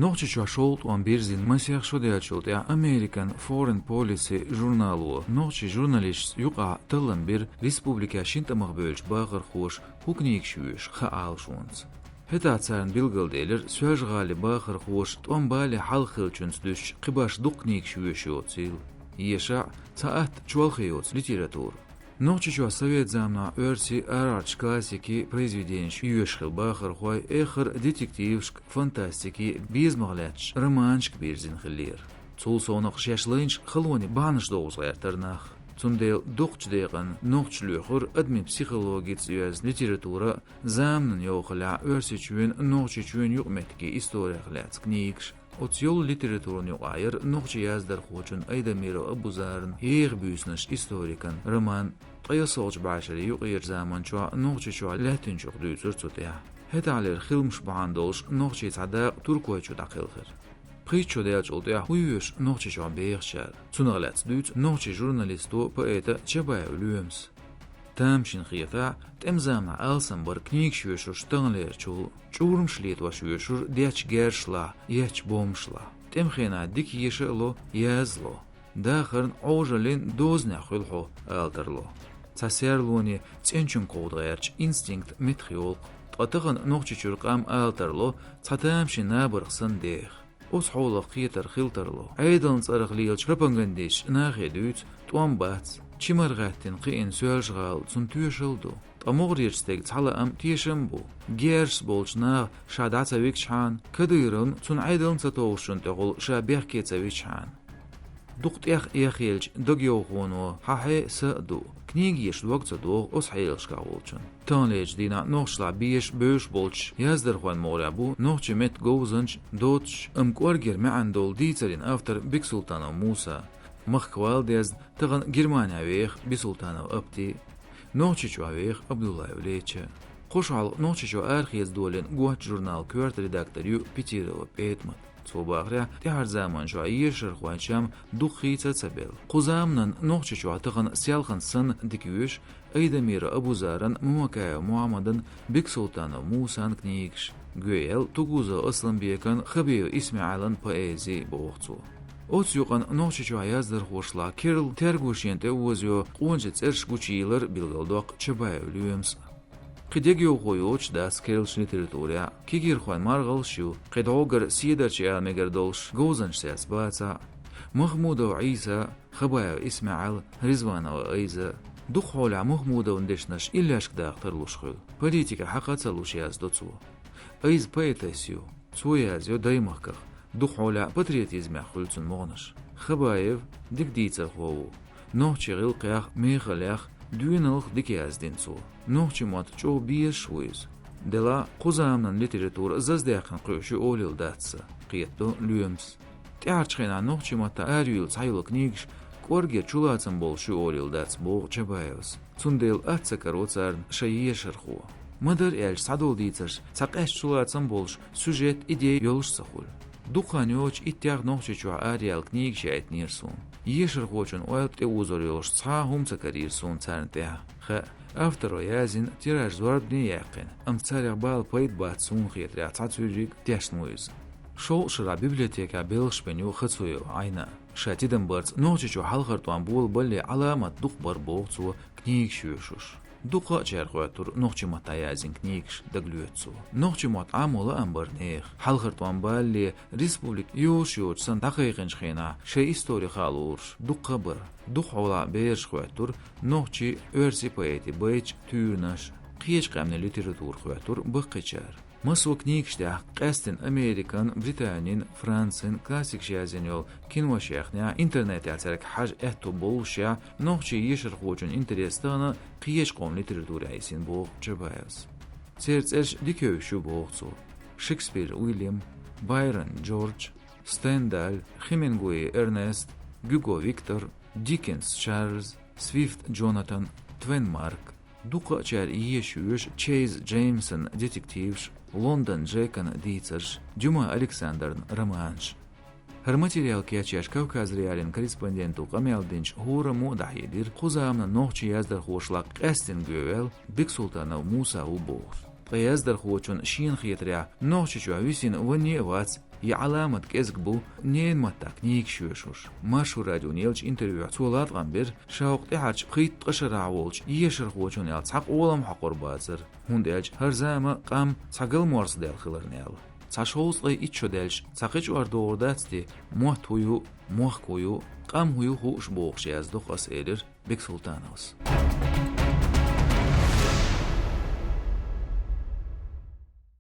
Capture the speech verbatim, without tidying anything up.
Нохчийчохь шовзткъа тӀом бирзина масех шо даьллачул тӀаьхьа American Foreign Policy журнало нохчийн журналисташца юкъахь таллам бира республикехь шина тӀамах бевллачу бахархоша хӀун книгаш йоьшу хаа Ӏалашонца. ХӀетахь царна билгалделира Соьлжа-ГӀалин бахархоша тӀом бале хьалха хиллачуьнца дуьстича кхин башха дукха книгаш йоьшуш йоцийла. Ешахь, цхьа атта чолхе йоцу литература. Нохчийчохь совет заманахь оьрсийн, арахьарчу классикийн произведенеш йоьшуш хилла бахархой эххар детективашка, фантастике, безамах лаьттачу романашка бирзина хиллера. Цул совнаха шаьш лайначу халонийн бахьанаш довза гӀертара нах. Цундела дукхачу декъана нохчаша лоьхура адамийн психологица йоьзна литература, заманан йовхаллехь Оьрсийчоьнан, Нохчийчоьнан юкъаметтигийн историх лаьцна книгаш. Оцу йолу литературна юкъахь яра нохчийн яздархочун Айдамиров Абузаран «Еха буьйсанаш» историкан роман. Ткъе ялсолгӀачу бӀешарийн юкъара заманчохь Нохчийчохь лаьттинчух дуьйцура цу тӀехь. ХӀетахьлера хиламаш бахьана долуш нохчийн цхьа дакъа Туркойчу дӀакхелхира. Пхийтта шо даьллачул тӀаьхьа хӀун йоьшу Нохчийчохь бехачара? Цунах лаьцна дуьйцу нохчийн журналисто, поэта Чабаев Лоьмас. Тамашийна хетахь, тӀеман заманахь алсам бара книгаш йоьшурш таханлерачул, чӀурамаш летош йоьшура деттачу герзашлахь, еттачу бомбашлахь. ТӀеман хенахь дика еша а ло, яза а ло. Дахарна, Ӏожаллин дозанехь хуьлу хьо, ала тарло. Цхьа серлонийн цӀеначуьнга кховда гӀерташ инстинкт меттахъйолу-кх. Ткъа тахана Нохчийчуьра къам, ала тарло, цхьа тамашийна набарх санна деха. Оцу хьолах кхетар хила тарло. Ӏедалан цӀарах лелачу пропагандисташа нахе дуьйцу, тӀом бац, чу мара гӀаьттина кхиъна Соьлжа-ГӀала цунна тоьшалла ду. Ткъа могӀарерчу стеган цхьа лаам тешам бу. Герзаша болчу наха ша дӀа ца вигчхьана, Кадыровна цунна Ӏедална ца товшучунна тӀехула ша бехке ца вичхьана. Дукха тӀех эхъелча дагайовхоно хьан хье а, са а ду. Книга еша дог ца догӀу оцу хьелашкахь волчунна. Таханлерчу дийнахь нохчашлахь безаш, бевзаш болчу яздархойн могӀарехь бу нохчийн меттан говзанча, доцуш, амма кӀоргера маьӀна долу дийцарийн автор Бексултанов Муса. Махкахвала дезна тахана Германехь веха Бисултанов Апти, Нохчийчохь веха Абдуллаев Леча. Кхо шо хьалха Нохчийчу арахеца долийна «Готта» журналан коьрта редактор ю Петирова ПетӀамат. Цо бахарехь, тӀаьхьарчу заманчохь ешархойн чам дукха хийца а ца белла. Кху заманан Нохчийчохь тахана селханца санна дика йоьшу Айдамиров Абузаран, Мамакаев Мухьаммадан, Бексултанов Мусан книгаш, гуьйъелла Тугузов Асланбекан, Хабиев ИсмаӀилан поэзи, боху цо. Оцу юкъана Нохчийчохь яздархошлахь керла терго шена тӀе озайо къоначийн цӀераш гучуйийлар билгалдоккху Чабаев Лоьмас. Кхин дегайовхо йоцуш дац керлачу литературехь, кегийрхойн маргӀалш ю, кхин дӀогара седарчий ала мегар долуш говзанчаш цаьрца бацахь. Махмудов Ӏийса, Хабаев ИсмаӀил, Ризванова Айза. Дукха хьолехь Махмудовн дешнаш иллешка даха тарлуш хуьлу. Политика хьакха а ца луш яздо цо. Айза поэтесса ю. Цо язйо даймахках. Дукха хьолехь патриотизмехь хуьлу цуьнан могӀанаш. Хабаев дика дийцархо ву. Нохчийн гӀиллакхех, мехаллех, доьналлех дика яздина цо. Нохчийн мотт чӀогӀа безаш ву иза. Делахь, кху заманан литература заздаьккхина кхуьуш ю олийла дац сан, кхетадо Лоьмас. ТӀаьхьарчу хенахь нохчийн маттахь араюьйлла цхьайолу книгаш кӀоргера чулацам болуш ю олийла дац, боху Чабаевс. Цундела атта ца каро царна шайн ешархо. Ма-дарра аьлча, схьадолу дийцарш цхьа къаьстачу чулацам болуш, сюжет, идея йолуш ца хуьлу. Дукха хан йоцуш иттех Нохчийчохь араяьлла книгаш яийтинера суна. Ешархочун ойла тӀеозор йолуш цхьа а хӀума ца карийра суна царна тӀехь. Хаьа, авторо язйина тираж зорбане а яьккхина, амма царех бала пайда бац суна хетарехь цхьа цуьрриг тешна ву иза. ШолгӀа шарахь библиотекехь белхаш бина ю Хацуева Ӏайна. Ша тидам барца Нохчийчу хьалхара тӀом болабалале Ӏаламат дукха бара, боху цо, книгаш йоьшуш. Дукха а чара хоьттура нохчийн маттахь язйина книгаш, дагалоьцу цо. Нохчийн мотт Ӏамо лаам бара нехан. Хьалхара тӀом балале республика йозуш йоцуш санна дӀакхайкхинчу хенахь шайн истори хаа лоруш дукха а бара. Дукха хьолахь бераша хоьттура нохчийн, оьрсийн поэтийн байташ, туьйранаш, кхечу къаьмнийн литература хоьттура баккхийчара. Массо а книгаш тӀехь, къаьсттина Американ, Британин, Францин классикаш язйина йолу киношехнехь, интернетехь цаьрга хьажа аьтто боллушехь, нохчийн ешархочун интерес тахана кхечу къоман литературехь йисина, боху Чабаевс. Церан цӀераш дика евзаш ю, боху цо: Шекспир Уильям, Байрон Джордж, Стендаль, Хемингуэй Эрнест, Гюго Виктор, Диккенс Чарльз, Свифт Джонатан, Твен Марк. Дукха а чара ешаш ю Чейз Джеймсон детективаш, Лондон Джекан дийцарш, Дюма Александран романаш. ХӀара материал кечъеш Кавказ.Реалиин корреспонденто къамел динчу хӀораммо а дӀахьедира, кху заманан нохчийн яздархошлахь къаьсттина гӀевелла Бексултанов Муса ву бохуш. Ткъа яздархочун шена хетарехь, Нохчийчохь висина ванне а вац И Ӏаламат кӀезиг бу ненан маттахь книгаш йоьшуш. Маршо радиона еллачу интервьюхь цо латкъам бира, ша хӀокху тӀаьхьарчу пхийтта-ткъа шарахь волчу ешархочунна аьлла цхьа къолам хьокхур бацара, хӀунда аьлча хӀара зама къам цхьа галморза даьлла хиларна аьлла. Цхьа шовзткъе итт шо даьлча, цхьа кхечу ара догӀур дац те, мотт хӀун ю, мохк хӀун ю, къам хӀун ю хууш бохуш, яздо-кх ас, элира Бексултановс.